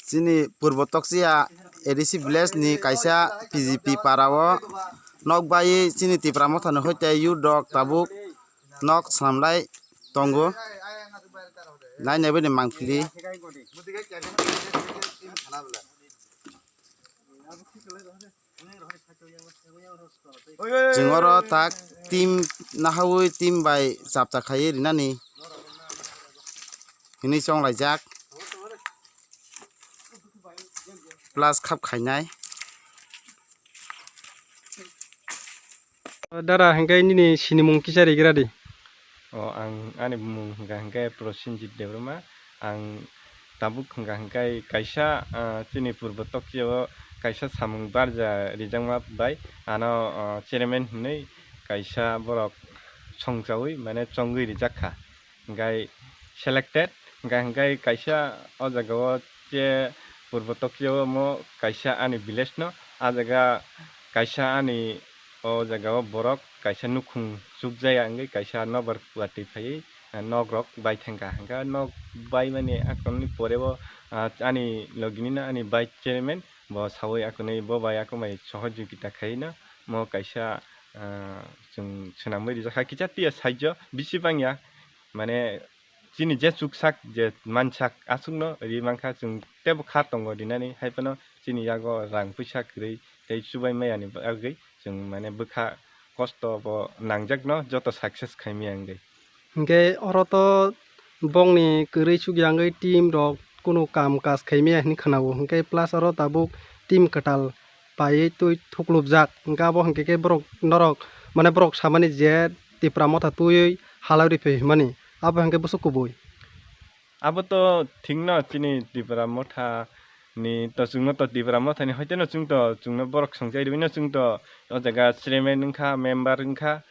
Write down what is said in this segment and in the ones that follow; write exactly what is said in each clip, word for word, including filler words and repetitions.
Chini Purbo Tokchiya A D C village ni kaisa P G P para o nok bai chini Tipra Motha ni hoite youth rok tabuk nok swnamlai tongo. Nai nai bai ni mangpili. Chwng oro tak team nahawi team bai chapta khaiwi rinani hinwi chonglaijak plus khap khainai. Dara, hwnkhe nini sinimung kisa rigra di. O, ang ani bumung hwnkha hwnkhe Prosenjit Debbarma. Ang tabuk hwnkha hwnkhe kaisa, ah, chini Purbo Tokchiyo kaisa samung barja rijakma bai ano, ah, chairman hinwi kaisa borok songchawi mane chongwi rijak kha. Hwnkhe selected, hwnkhe, hwnkhe kaisa o jaga o che Purbo Tokchiyo mo kaisa ani village no, a jaga kaisa ani o jaga o borok kaisa nukhung chukjaya wngwi kaisa nokbar kwtwi phaiwi, ah, nok rok bai thangkha. Hwnkhe nok bai mani akhorokni pore o, ah, ani logi nino ani vice chairman bo sawi akhoroknwi bo bai akhorokbai sohojogita khaiwi no mo kaisa, ah, chwng swnamwi rijak kha kisa tiya saijo bisi bangya. Mane chini je chuksak je mansak aswkno ri mankha chwng teibo kha tongo rinani, hai phano chini yago rang puisa kwrwi tei chubai maya ni bagwi chwng mane bwkha kosto bo nangjakno joto success khaimaya wngwi. Hinkhe oro to bongni kwrwi chukya wngwi team rok kunu kam kaj khaimaya hinwi khwnao, hinkhe plus oro tabuk team kwtal paiwi twi thuklubjak, hinkhe abo hinkhe khe borok norok mane borok samani je Tipra Motha twiwi halai rwphai hwnmani, abo hinkhe bwswk kubui. Abo to thikno chini Tipra Motha ni to chwngno to Tipra Motha ni hoite no chwng to chwngno borok songchai rwino chwng to o jaga chairman wngkha, member wngkha,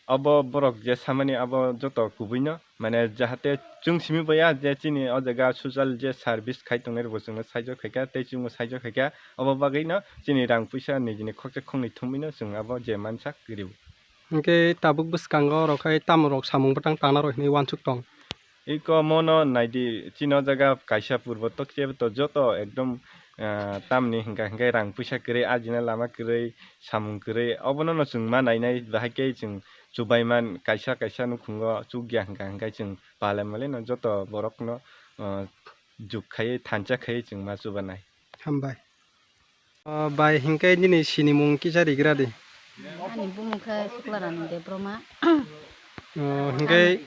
abo borok je samani abo joto kubuino. Mane jahate chwng simi baya je chini o jaga social je service khai tongnai rokbo chwngno saijo khaikha tei chwngbo saijo khaikha, obo bagwino chini rang puisa nijini khoksa khoknwi thumwino chwng abo je mansak rw. Hinkhe tabuk bwskango oro khai tamo rok samung bwtang tangna rw hinwi uansuk tong. Iko mono naidi chini o jaga kaisa Purbo Tokchiya to joto ekdom, ah, tamni hinkha hinkhe rang puisa kwrwi ajina lama kwrwi samung kwrwi obono no chwng ma nainai bahai khe chwng chubai man kaisa kaisa nukhungo chukya hinkha hinkhe chwng Pale male no joto borok no, ah, juk khai thansa khai chwng ma chubanai. Hambai. Ah, bai hinkhe nini sinimung kisa rigra di. Ani bumung khe Suklarani Debbarma. Oh, hinkhe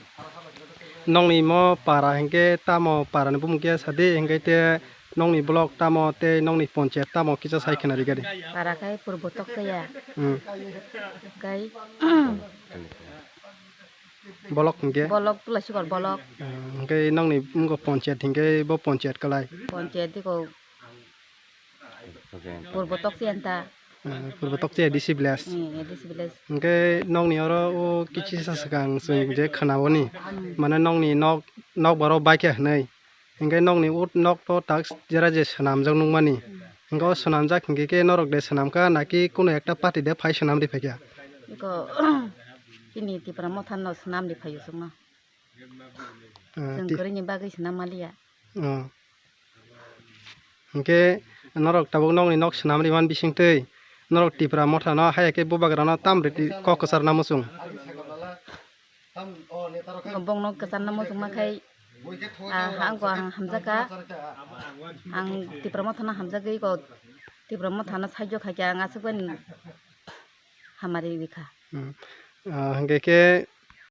nongni mo para hinkhe tamo parani bumung kisa sadi hinkhe te nongni block tamo tei nongni ponchayat tamo kisa sai khna rigra di. Para khai Purbo Tokchiya. Hmm. Khai Bolok hinkhe? Bolok, Tulasikor bolok. Ah, hinkhe nongni wngkha ponchayat hinkhe bo ponchayat kwlai? Ponchayat diko Purbo Tokchiya ta. Ah, Purbo Tokchiya A D C village. Hmm, A D C village. Hinkhe nongni oro o kichisa swkang chwng je khwnao ni, hmm, mane nongni nok, nokbar o baikha hinwi. Hinkhe nokni ut nok to tak jera je swnamjak nukmani. Hinkhe o swnamjak hinkhe khe norok de swnamkha naki kunu ekta party de phai swnam ri phaikha? Iko chini Tipra Motha no swnam ri phaio chwngno. Ah, chwng ti- kwrwini bagwi swnam maliya. Ah. Hinkhe norok tabuk nokni nok swnam ri man bisingtwi norok Tipra Motha no haya khe bubagra no tam riti kok kwchar namo chwng. Bongno kwcharno muchungma khai, ah, ha, angkho ang hamjakha, ang Tipra Mothano hamjagwi kok Tipra Mothano saijo khaikha ang aswk bai hamari rikha. Hmm. Ah, hingke khe